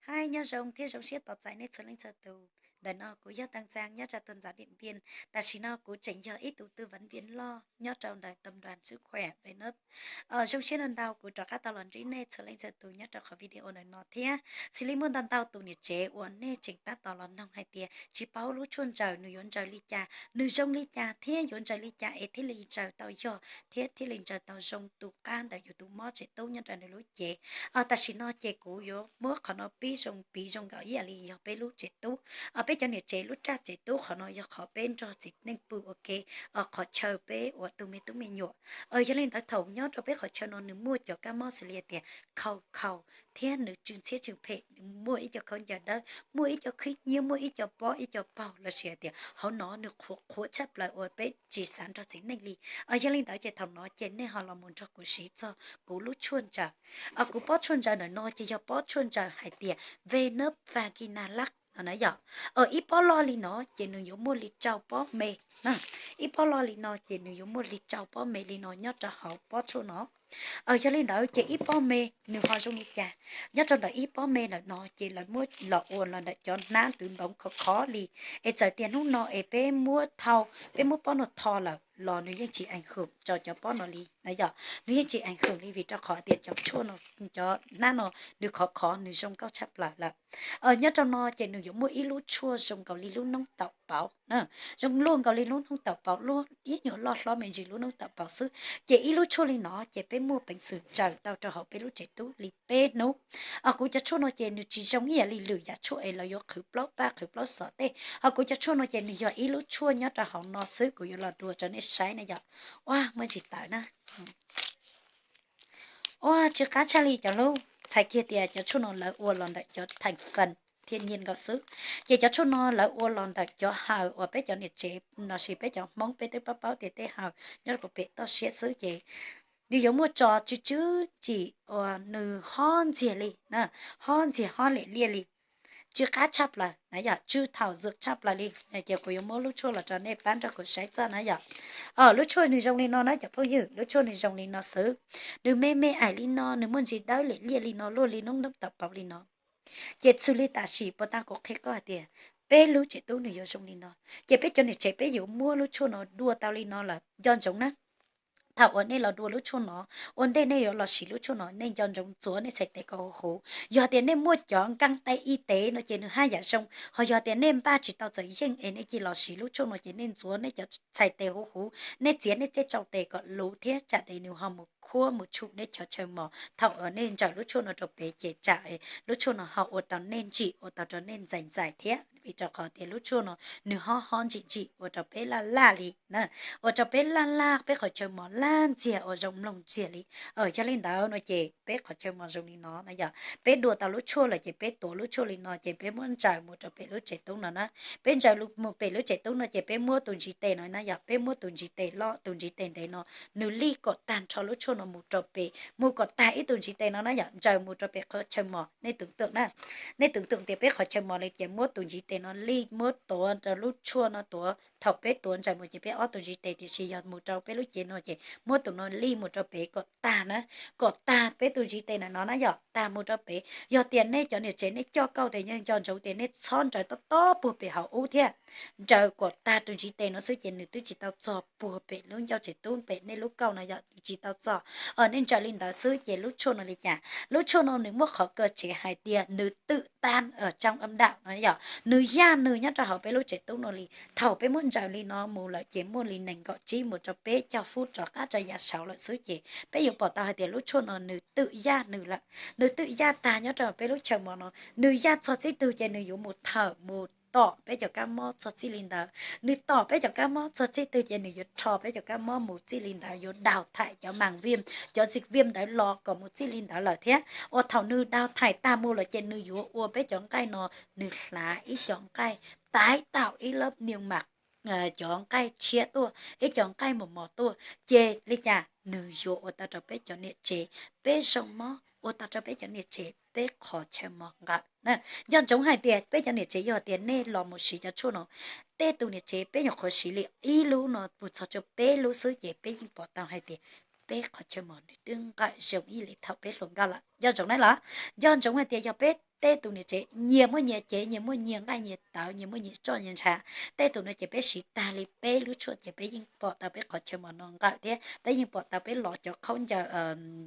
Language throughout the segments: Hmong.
Hais nyob zoo thiab zoo siab tos txais nej txhua leej txhua tus. Ntawm no kuv yog Tag Txaas nyob rau tuam ntxov Diam Npiam. Tam sim no kuv tseem yog ib tug tư vấn viên loj nyob rau ntawm Tập đoàn Sức khỏe Venus. Zoo siab ntau ntau kuv rov qab tau los ntsib nej txhua leej txhua tus nyob rau qhov video ntawm no thiab. Xws li muaj ntau ntau tus niam tsev uas nej tseem tab tom los noog hais tias tsis paub lub tshuaj ntsaws nws yuav ntsaws li cas, nws zoo li cas thiab yuav ntsaws li cas es thiaj li ntsaws tau yog thiab thiaj li ntsaws tau zoo tus qab ntawm yus tus mob tsev tub nyob rau nws lub cev. Tam sim no ces kuv yuav muab qhov no pib zoo piv zoo nkaus ib yam li yog peb lub tsev tub. Peb cov niam tsev lub raj tsev tub qhov no yog qhov peb nrog txiv neej pw ua ke, qhov chaw peb ua tus me tub me nyuam. Yog li ntawd thaum nyob rau peb qhov chaw no nws muaj cov kab mob xws li hais tias khaus khaus thiab nws tsw ntxhiab tsw phem, nws muaj ib co khaub ncaws dawb, muaj ib co khib nyiab, muaj ib co pob ib co paug lossis hais tias hauv no nws qhuav qhuav tshaj plaws uas peb tsis xav nrog txiv neej li. Yog li ntawd ces thaum no ces nej ho los mus nrog kuv siv txog kuv lub tshuaj ntsaws. Kuv pob tshuaj ntsaws ntawm no ces yog pob tshuaj ntsaws hais tias Venus Vagina Lac no na yom. Ib pob loj li no ces nws yuav muaj li rau pob me. Ib pob loj li no ces nws yuav muaj li rau pob me li no nyob rau hauv pob tshuaj no. Yog li ntawd ces ib pob me nws ho zoo li cas? Nyob rau ntawm ib pob me ntawm no ces lawv muab los ua los ntawm cov hnab twv npoov khov khov li. Es txawm tias hnub no es peb muab thau, peb muab pob no tho lawm los nws yeej tsis ảnh hưởng rau cov pob no li na yom. Nws yeej tsis ảnh hưởng li vim rau qhov tias cov tshuaj no, cov hnab no nws khov khov, nws zoo nkauj tshaj plaws lawm. Nyob rau no ces nws yuav muaj ib lub tshuaj zoo nkaus li lub noob taum pauv, zoo luaj nkaus li lub noob taum pauv, luaj ib nyuag loj hlob me ntsis lub noob taum pauv xwb. Ces ib lub tshuaj li no ces peb muaj peev xwm ntsaws tau rau hauv peb lub tsev tub li peb hnub. Kuv cov tshuaj no ces nws tsis zoo ib yam li lwm yam tshuaj es lawv yuav qhwv plaub paj qhwv plaub xov tej. Ho kuv cov tshuaj no ces nws yog ib lub tshuaj nyob rau hauv no xwb, kuv yuav los dua rau nej saib na yom. Ua muaj ntsis tawv na. Ua tsw qab tshaj li cov lub, txhais kiag tias cov tshuaj no lawv ua los ntawm cov thành phần thiên nhiên nkaus xwb. Ces cov tshuaj no lawv ua los ntawm cov hawm uas peb cov niam tsev lossis peb cov Hmoob peb twb paub paub tias tej hawm nyob rau pem toj siab xwb ces nws yuav muaj tso tsw tsw cim uas nws hob ntxiag li, hob ntxiag hob liam liaj li, tsw qab tshaj plaws na yom, tsw thảo dược tshaj plaws li. Ces kuv yuav muab lub tshuaj los rau nej pab nrog kuv saib txog na yom. Lub tshuaj nws zoo li no na cov phooj ywg, lub tshuaj nws zoo li no xwb. Nws me me aim li no, nws muaj ntsis dawb liam liaj li no, luaj li noob noob taum pauv li no. Ces xws li tam sim puas tag kuv qhia koj hais tias peb lub tsev tub nws yuav zoo li no, ces peb cov niam tsev peb yuav muab lub tshuaj no dua tau li no lawm nco ntsoov na. Thaum uas nej los dua lub tshuaj no, ua ntej nej yuav los siv lub tshuaj no nej nco ntsoov ntxuav nej txhais tes kom huv huv. Yog tias nej muaj cov nkeeg tay y tế no ces nws haj yam zoo, ho yog tias nej npaj tsis tau txawm yeej es nej cia los siv lub tshuaj no ces nej ntxuav nej cov txhais tes huv huv, nej txiav nej tej tsau tes kom luv thiab tsam tes nws ho mus khuab mus tshum nej cov chaw mos. Thaum uas nej ntsaws lub tshuaj no rau pem ces tsam lub tshuaj no ho ua tau nej ntsim, ua tau rau nej ntxais ntxais thiab, vim rau qhov tias lub tshuaj no nws hob hob ntsim ntsim ua rau peb laj laj li na, ua rau peb laj laj, peb qhov chaw mos laj ntxiag uas zoo mloog ntxiag li. Yog li ntawd no ces peb qhov chaw mos zoo li no na yom, peb dua tau lub tshuaj lawm ces peb tuav lub tshuaj li no ces peb muab ntsaws mus rau pem lub tsev tub no na. Peb ntsaws mus pem lub tsev tub no ces peb muab tus ntsiv tes no na yom, peb muab tus ntsiv tes loj tus ntsiv tes ntev no, nws lij kom tag nrho lub tshuaj no mus rau pem, mus kom tag ib tus ntsiv tes no na yom, ntsaws mus rau pem qhov chaw mos. Nej tưởng tượng na, nej tưởng tượng tias peb qhov chaw mos li ces muab tus ntsiv tes no lij, muab tuav rau lub tshuaj no tuav, thaum peb tuav ntsaws mus ces peb ob tus ntsiv tes, tiam sis yog mus rau peb lub cev no ces muab tus no lij mus rau pem kom tag na, kom tag peb tus ntsiv tes na no na yom, tag mus rau pem. Yog tias nej cov niam tsev nej coj kauj tes nco ntsoov tias nej txhob ntsaws tob tob puag pem hauv ub thiab, ntsaws kom tag tus ntsiv tes no xwb ces nws twb tsis tau txog puag pem lub ncauj tsev tub pem nej lub kauj no yom, nws tsis tau txog. Nej ntsaws li ntawd xwb ces lub tshuaj no li cas? Lub tshuaj no nws muab qhov kawg tsev hais tias nws tự tan ở trong âm đạo no yom, nws yaj nws nyob rau hauv peb lub tsev tub no li. Thaum peb muab ntsaws li no mus lawm ces muaj li nees nkaum tsib mus rau peb caug phút rov qab rau yav saud lawm xwb ces peb yuav pom tau hais tias lub tshuaj no nws tự yaj nws lawm, nws tự yaj tag nyob rau peb lub chaw mos no. Nws yaj txog txij twg ces nws yuav mus thawm mus tom peb cov kab mob txog txij li ntawd. Nws tom peb cov kab mob txog txij twg ces nws yuav rho peb cov kab mob mus txij li ntawd, yuav đào thải cov màng viêm, cov dịch viêm ntawd los kom mus txij li ntawd lawm thiab. Uas thaum nws đào thải tag mus lawm ces nws yuav ua peb cov nqaij no, nws hlav ib co nqaij, tái tạo ib lớp niêm mạc, cov nqaij tshiab tuaj, ib co nqaij mos mos tuaj, ces li cas nws yuav ua tau rau peb cov niam tsev peb zoo mob, ua tau rau peb cov niam tsev peb qhov chaw mos nqawm. Nco ntsoov hais tias peb cov niam tsev yog tias nej los mus siv cov tshuaj no, tej tus niam tsev peb nyuam qhuav siv li ib lub no mus txog rau peb lub xwb ces peb yeej pom tau hais tias peb qhov chaw mos nws twb nqawm zoo ib li thaum peb hluas nkauj lawm. Nco ntsoov na los, nco ntsoov hais tias yog peb tej tus niam tsev nyias muaj nyias cev, nyias muaj nyias nqaij nyias tawv, nyias muaj nyias roj nyias ntshav. Tej tus no ces peb siv tag li peb lub tshuaj ces peb yeej pom tau peb qhov chaw mos no nqawm thiab peb yeej pom tau peb los cov khaub ncaws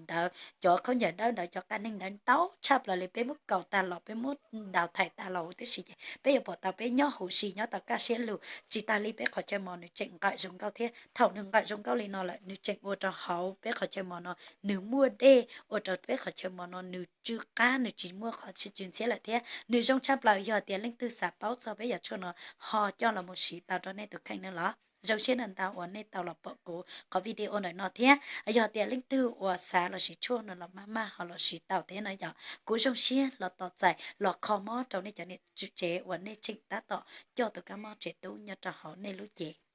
ntawd, cov khaub ncaws dawb ntawd, cov qab neeg ntawd ntau tshaj plaws li. Peb muab kaus tag los, peb muab daus thaim tag los huv tib si ces peb yuav pom tau peb nyob huv si nyob tau kaj siab lug. Tsis tas li peb qhov chaw mos nws tseem nqawm zoo nkauj thiab. Thaum nws nqawm zoo nkauj li no lawm nws tseem ua rau hauv peb qhov chaw mos no nws muaj dej, ua rau peb qhov chaw mos no nws tsw qab, nws tsis muaj qhov tsw ntxhiab lawm thiab. Nws zoo tshaj plaws, yog tias leej twg xav paub txog peb yam tshuaj no ho coj los mus siv tau rau nej tus kheej no los. Zoo siab ntau ntau uas nej tau los pom kuv qhov video ntawm no thiab. Yog tias leej twg uas xav los siv tshuaj no los maj maj ho los siv tau thiab no yog kuv zoo siab los tos txais los kho mob rau nej cov niam tsev uas nej tseem tab tom coj tus kab mob tsev tub nyob rau hauv nej lub cev.